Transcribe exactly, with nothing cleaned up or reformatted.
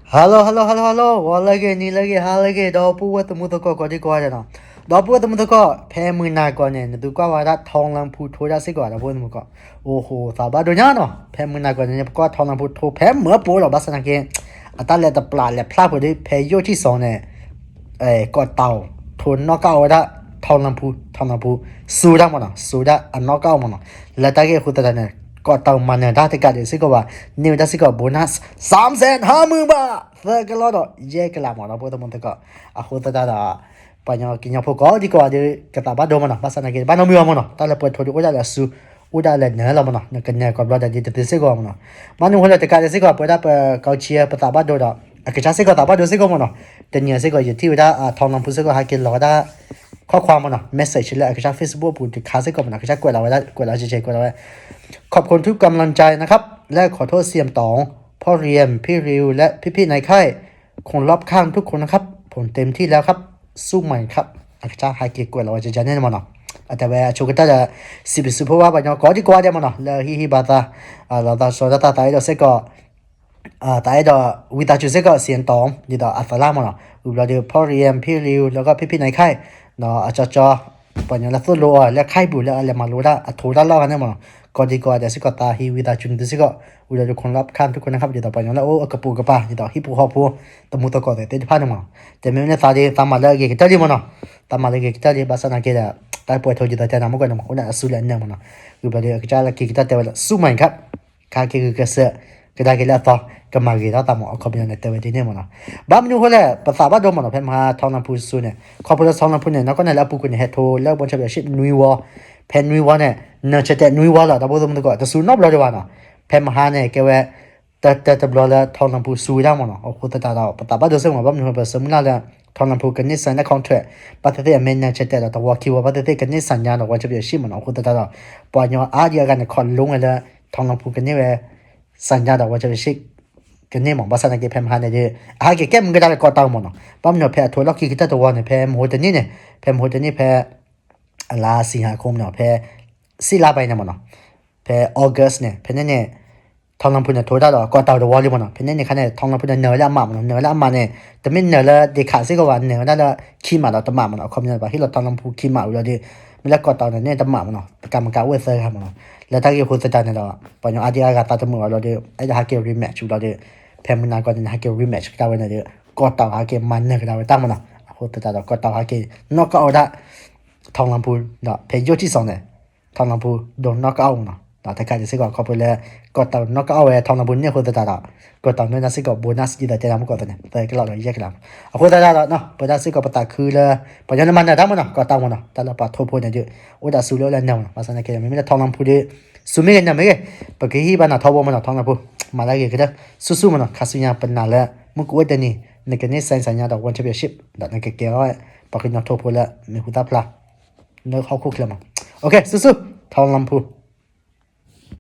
Hello hello hello hello ဝါလႄၵႄႇ ၼီလႄၵႄႇ ႁႃလႄၵႄႇ ဒီပုၵ်ႈဝႃႈ တမူတၵေႃႉ ၵေႃႈတီႈၵႂႃႇၼေႃႈ ဒီပုၵ်ႈဝႃႈ တမူတၵေႃႉ ၽႄႈမိူဝ်ႈၼႃႈၵွၼ်ႇၼႆႉ ၼႆႉ တူၺ်းၵႂႃႇဝႃႈ ထၢင်ႇလင်ၽူႈ ထူဝ်းတႃႉသေၵေႃႈ ဒီပုၵ်ႈဝႃႈ တမူတၵေႃႉ ဢူဝ်ႈႁူဝ်ႈ သႃႇပႃႇတူဝ်ၺႃးၼေႃႈ ၽႄႈမိူဝ်ႈၼႃႈၵွၼ်ႇၼႆႉ ၵေႃႈထၢင်ႇလင်ၽူႈ ထူဝ်းၽႄႈမိူဝ်ႈပူၼ်ႉလႄႈ ဝႃႈသၼႃႇၵႄႇ ဢတႃႇလႄႈ တပျႃႇလႄႈ ၽြႃးၽူႈတီႈ ၽႄႈယူႇထီႉသွင်ၼႆႉ ဢိူဝ်ႈ ၵေႃႉတဝ်ႈ ထူဝ်းၼွၵ်ႉဢဝ်ႉဝႆႉတႃႉ ထၢင်ႇလင်ၽူႈ ထၢင်ႇလင်ၽူႈ သူႈတႃႉမၼ်းၼေႃႈ သူႈတႃႉ ဢၼ်ၼွၵ်ႉဢဝ်ႉမၼ်းၼေႃႈ လႄႈ တႃႇၵႄႇၶူႈတႃႉတႃႉၼႆႉ ၵေႃႉတဝ်ႈ မႃးၼိူဝ်တႃႉ တႄႉၵႃႈတႄႉသေၵေႃႈဝႃႈ ၼိူဝ်တႃႉသေၵေႃႈ ၽူဝ်းၼႃႉ သၢမ်သႅၼ်ႁႃႈမိုၼ်ႇဝၢတ်ႇ သႂ်ႇၵႃႈလေႃးတေႃႇ ယႄႈၵႃႈလႃႈမၼ်းၼေႃႈ ပေႃးတမူတၵေႃႉ ဢႃႇ ၶူႈတႃႉတႃႉတႃႉ ပၼ်ႇၺႃႇၵိၼ်ႇၺႃႇၽူႈၵေႃႈ တီႈၵေႃႈ တီႈၵႃႈတႃႇပႃႇတူဝ်မၼ်းၼေႃႈ ၽႃႇသႃႇၼႃႇၵႄႇ ပႃႇၼွင်ႉမိူင်းမၼ်းၼေႃႈ တႃႇလႄႈ ပိူၼ်ႈထူဝ်းတီႈ ဢူးတႃႉလႄႈသူ ဢူးတႃႉလႄႈၼိူဝ်လႃႈမၼ်းၼေႃႈ ၼႆႉၵႃႈၼႆႉၵေႃႈ လႃႈတႃႇတီႈတႄႉသေၵေႃႈမၼ်းၼေႃႈ မႃးၼိုင်ႈၵေႃႉလႄႈ တႄႉၵႃႈတႄႉသေၵေႃႈ ပိူၼ်ႈတႃႇ ပိူၼ်ႈၵဝ်ၶျီႇယႃႇ ပႃႇသႃႇပႃႇတူဝ်တေႃႇ ဢႃႇ ၵႃႈၸႃႉသေၵေႃႈ သႃႇပႃႇတူဝ်သေၵေႃႈမၼ်းၼေႃႈ တႄႉၼိူဝ်သေၵေႃႈ ယူႇတီႈဝႃႈ ဢႃႇ ထၢင်ႇလင်ၽူႈသေၵေႃႈ ႁႃၵိၼ်လေႃးတႃႉ ၶေႃႈၶႂၢမ်းမၼ်းၼေႃႈ မႅတ်ႉသဵတ်ႉလႄႈ ဢႃႇ ၵႃႈၸႃႉ ၾဵတ်ႉသ်ပုၵ်ႉ ပူႇတီႇၶႃႈသေၵေႃႈမၼ်းၼေႃႈ ၵႃႈၸႃႉ ၵူတ်းလႃႈဝႆႉလႃႈ ၵူတ်းလႃႈ ၸႂ်ၸႂ် ၵူတ်းလႃႈဝႆႉ ขอบคุณทุกกำลังใจนะครับ และขอโทษเสี่ยมต๋อง พ่อเรียม พี่ริว และพี่ๆในค่าย คนรอบข้างทุกคนนะครับ ผมเต็มที่แล้วครับ สู้ใหม่ครับ ဢႃႇ ၵႃႈၸႃႉ ႁႃၵိၼ်ၵူတ်းလႃႈဝႆႉ ၸႂ်ၸႂ်ၼႆႉမၼ်းၼေႃႈ ဢႃႇ တႄႉဝႃႈ ၸူဝ်ႈၵႃႈတႄႉလႄႈ သီႇပီႇသူႇ ပေႃးဝႃႈ ပၼ်ႇၺႃႇၵေႃႈ တီႈၵႂႃႇတႄႉမၼ်းၼေႃႈ လႄႈ ႁီႉႁီႉပႃႇတႃႇ ဢႃႇ လႄႈ တႃႇသေႃးတႃႇတႃႇ ဢႆႈတေႃႇသေၵေႃႈ ဢႃႇ တႃႇဢႆႈတေႃႇ ဝီႇတႃႇၸူႇသေၵေႃႈ သဵင်တွင်း တီႈတေႃႇ ဢႃႇသလႃႇမၼ်းၼေႃႈ ဢိုပ်ႇလႄႈ တီႈ พ่อเรียม พี่ริว แล้วก็พี่ๆในค่าย ၼေႃႈ ဢႃႇ ၸေႃႇၸေႃႇ ပၼ်ႇၺႃႇလႄႈ သူႇလူဝ်ႇ လႄႈ ၶၢႆႉပူႇ လႄႈ ဢႃႇ လႄႈ မႃးလူဝ်ႇလႄႈ ဢႃႇ ထူဝ်းလႃႈ လႃႈၵၼ်ၼႆႉမၼ်းၼေႃႈ ၵေႃႈတီႈၵႂႃႇတႄႉသေၵေႃႈ တႃႇႁီႉ ဝီႇတႃႇၸူႇ တီႈသေၵေႃႈ ဢိုပ်ႇလႄႈ တီႈ คนรอบข้างทุกคนนะครับ တီႈတေႃႇ ပၼ်ႇၺႃႇလႄႈ ဢူဝ်ႈ ဢႃႇ ၵပူႇၵပႃႇ တီႈတေႃႇ ႁီႉၽူႈႁေႃႇၽူႈ တမူတၵေႃႉ တႄႉတႄႉၽၢၼ်ႇၼႆႉမၼ်းၼေႃႈ တႄႉမႅၼ်ႈၼႆႉ သႃႇတီႈ သႃႇမႃႇလႄႈ ၵႄႈၵႃႈတႄႉလီမၼ်းၼေႃႈ သႃႇမႃႇလႄႈ ၵႄႈၵႃႈတႄႉလီ ပႃႇသၼႃႇၵႄႈလႄႈ တႆးပွႆႇထူဝ်း တီႈတေႃႇ ၸႂ်ၼႃႇ မၼ်းၵေႃႈၼႆႉမၼ်း ဢူဝ်ႈ ၼႃႇ သူႇလႄႈ ၼႆႉမၼ်းၼေႃႈ ၵိုပ်ႈလႄႈ ၵႃႈၸႃႉလႄႈ ၵႄႈၵႃႈတႄႉဝႆႉ သူႇမႂ်ႇၶႃႈ ၶႃႈၵေႃႈ ၵိုတ်းၵႃႈသိုဝ်ႈ ၵႃႈတႃႇၵႃႈလႄႈ တေႃႇ ၵႃႈမႃးၵႃႈတေႃႇ တႃႇမူႇ ဢဝ်ၶွမ်ႇပီႇတိူဝ်ႇၼႆႉ တႄႇဝႆႉတီႈၼႆႈမၼ်းၼေႃႈ။ ပႃးမၼ်းယူႇၶူဝ်းလႄႈ ပႃႇသႃႇပႃႇတူဝ်ႇမၼ်းၼေႃႈ ၽႅၼ်မႁႃႇ ထွင်းၼမ်ႇၽူႈသူႇၼႆႉ ၶွပ်ႈၽူႈလႄႈ ထွင်းၼမ်ႇၽူႈၼႆႉ ၼႂ်းၵေႃႉၼႆႉလႄႈ ပူႇၵူႈၼႆႉ ႁႄႉထူဝ်း လႄႈ ဝၼ်းၶျႅမ်ႇပီႇယၼ်ႇသျိပ်ႉ ၼွႆႉဝေႃး ၽႅၼ်ၼွႆႉဝေႃးၼႆႉ ၼႂ်းၸႄႈတႅၵ်ႈၼွႆႉဝေႃးလႄႈ တႃႇပေႃးၸွမ်းၼႆႉၵေႃႈ တႃႇသူႇၼွပ်ႉလေႃးတေႃႇဝႃႈၼေႃႈ ၽႅၼ်မႁႃႇၼႆႉ ၵႄႈဝႃႈ တႄႉ တႄႉ တႄႉ တႄႉ လႄႈ ထွင်းၼမ်ႇၽူႈသူႇ တႃႇမၼ်းၼေႃႈ ဢဝ်ၶူဝ်းတႃႇတႃႇ ပႃႇသႃႇပႃႇတူဝ်ႇ သဵင်ႈဝႃႈ ပႃးမၼ်းယူႇၶူဝ်းလႄႈ ပႃႇသႃႇမၼ်းၼေႃႈ လႄႈ ထွင်းၼမ်ႇၽူႈ ၵႃႈၼႆႉ သၢႆႉၼႃႈ ၶွင်ႇထရႅၵ်ႉ ပႃးတႄႉတႄႉ မႅၼ်ႇၼႄႇၸႃႇတႄႉ တေႃႇ တေႃႇ ဝေႃးၶီးဝေႃး ပႃးတႄႉတႄႉ ၵႃႈၼႆႉ သၢႆႉၼႃႈ တေႃႇ ဝၼ်းၶျႅမ်ႇပီႇယၼ်ႇသျိပ်ႉမၼ်းၼေႃႈ ဢဝ်ၶူဝ်းတႃႇတႃႇ ပႃႇၼေႃႈ ဢႃႇတီႇဢႃႇၵႃႇၼႆႉ ၶွၼ်ႇလူင်းဝႆႉလႄႈ ထွင်းၼမ်ႇၽူႈ ၵႃႈၼႆႉဝႃႈ သၢႆႉၼႃႈ တေႃႇ ဝၼ်းၶျႅမ်ႇပီႇယၼ်ႇသျိပ်ႉ ၵႃႈၼႆႉမၼ်း ပႃႇသႃႇၼႃႈၵႄႈ ၽႅၼ်မႁႃႇၼႆႉတႄႉ ဢႃႇ ၵႄႈ ၵႄႈမၼ်းၵေႃႈ တႃႇလႄႈ ၵေႃႉတႃႇမၼ်းၼေႃႈ ပႃးမၼ်းယူႇ ၽႅၼ်ထူဝ်း လွၵ်ႉၶီႈၵႃႈတႃႇတႃႇဝႃႈၼႆႉ ၽႅၼ်မႁူဝ်တၼ်းၼႆႉ ၽႅၼ်မႁူဝ်တၼ်းၼႆႉ ၽႅၼ် ဢႃႇ လႃႇ သိင်ႁႃၶူမ်းၼေႃႈ ၽႅၼ် သီႇလႃႇပၢႆၼႆႉမၼ်းၼေႃႈ ၽႅၼ် ဢေႃးၵၢတ်ႉၼႆႉ ၽႅၼ်ၼႆႉၼႆႉ ထွင်းၼမ်ႇၽူႈၼႆႉ ထူဝ်းတႃႇတေႃႇ ၵေႃႉတႃႇတေႃႇဝႃႈလႄႈမၼ်းၼေႃႈ ၽႅၼ်ၼႆႉၼႆႉ ၶႃႈၼႆႉ ထွင်းၼမ်ႇၽူႈၼႆႉ ၼိူဝ်လႄႈဢမ်ႇမၢၵ်ႈမၼ်းၼေႃႈ ၼိူဝ်လႄႈဢမ်ႇမၢၵ်ႈၼႆႉ တမႅၼ်ႈၼိူဝ်လႄႈ တေၶၢတ်ႇသေၵေႃႈဝႃႈ ၼိူဝ်လႄႈ ၶီႈမၢၵ်ႈတေႃႇ တမၢၵ်ႈမၼ်းၼေႃႈ ၶွမ်ႇပီႇယၼ်ႇ ပႃးႁဵတ်းလွတ်ႈ ထွင်းၼမ်ႇၽူႈ ၶီႈမၢၵ်ႈယူႇလႄႈ တေ မႃးလႄႈ ၵေႃႉတႃႇၼႆႉၼႆႉ တမၢၵ်ႈမၼ်းၼေႃႈ ၵႃႈမၼ်းၵႃႈဢူၺ်းသႂ်ႇၶႃႈမၼ်းၼေႃႈ လႄႈ တႃႇၵႄႈ ၶူဝ်းတႃႇတႃႇၼႆႉတေႃႇ ပႃးယွၼ်ႉ ဢႃႇတီႇဢႃႇၵႃႇ တႃႇတမူႇ ဢဝ်လႄႈ ဢၢႆႈတႃႇႁႃၵႄႈ ရီႇမႅတ်ႉၶျ် ယူႇလႄႈ ၽႅၼ်မၼ်းၼႃႈၵေႃႈ ၼႆႉ ႁႃၵႄႈ ရီႇမႅတ်ႉၶျ် ၵႃႈဝႃႈၼႆႉ ၵေႃႉတႃႇႁႃၵႄႈ မၼ်းၼႃႈၵေႃႈ ဝႃႈတၢင်းမၼ်းၼေႃႈ ဢႃႇ ၶူဝ်းတႃႇတႃႇ ၵေႃႉတႃႇႁႃၵႄႈ ၼွၵ်ႉဢဝ်ႉတႃႇ ထွင်းၼမ်ႇၽူႈၼေႃႈ ၽႅၼ်ယူႇထီႉသွင်ၼႆႉ ထွင်းၼမ်ႇၽူႈ တူၼ်ႇၼွၵ်ႉဢဝ်ႉၼေႃႈ ၼေႃႈ တႄႉၵေႃႈ တေသိုပ်ႇၵႂႃႇ ၶွပ်ႈပိူဝ်ႈလႄႈ ၵေႃႉတႃႇၼွၵ်ႉဢဝ်ႉဝႆႉ ထွင်းၼမ်ႇၽူႈၼႆႉ ၶူဝ်းတႃႇတႃႇ ၵေႃႉတႃႇၼွၵ်ႉၼႃႈ သိုပ်ႇၵႂႃႇ ပူဝ်ႇၼတ်ႉ တီႈတႄႉတႄႉ ၼမ်ႉၵေႃႈ ၼႆႉ တႄႉၵေႃႈ လႆႈယႅၵ်ႈၵၼ်လႃႈ ဢဝ်ၶူဝ်းတႃႇတႃႇၼေႃႈ ပိူဝ်ႈတႃႇသိုပ်ႇၵႂႃႇ ပႃးတႃႇၶိုဝ်းလႄႈ ပႃးယွၼ်ႉၼမ်ႉမၼ်းၼႃႇ တၢင်းမၼ်းၼေႃႈ ၵေႃႉတၢင်းမၼ်းၼေႃႈ တႄႉလႄႈ ပႃးထူပ်းၽူၼ်ႉၼႆႉ ဢူဝ်ႈ တႃႇသူႇလႄႈ လႄႈၼေႃႈ မႃးသၼ်ႇၼႃႇ ၵေႃႈ မၼ်းမီးတႄႉ ထွင်းၼမ်ႇၽူႈ တီႈ သူႇမီးၵၼ်ၼႃႇ မႃးၵႄႈ ပႃးၵႄႈႁိုဝ် ပႃးၼႃႇ ထူပ်းၽူၼ်ႉမၼ်းၼေႃႈ ထွင်းၼမ်ႇၽူႈ မႃးလႄႈ ၵႄႈၵႃႈတႄႉ သူႇသူႇမၼ်းၼေႃႈ ၶႃႈသူႇယၢင်ႈပၼ်ၼႃႇလႄႈ မိူဝ်ႈၵူႈဝၼ်းတႄႉၼႆႉ ၼႆႉၵေႃႈ ၼႆႉသႅင်ႇသၼ်ႇၺႃႇ တေႃႇဝၼ်းၶျႅမ်ႇပီႇယၼ်ႇသျိပ်ႉ ၼႆႉၵေႃႈ ၵႄႈဝႆႉ ပႃးၵႃႈၼႃႇ ထူပ်းၽူၼ်ႉလႄႈ မႄႈႁူႉတႃႉၽြႃး ၼႂ်းႁေႃၶူဝ်းၶႃႈမႃး ဢူဝ်ႇၶေႇ သူႇသူႇ ထွင်းၼမ်ႇၽူႈ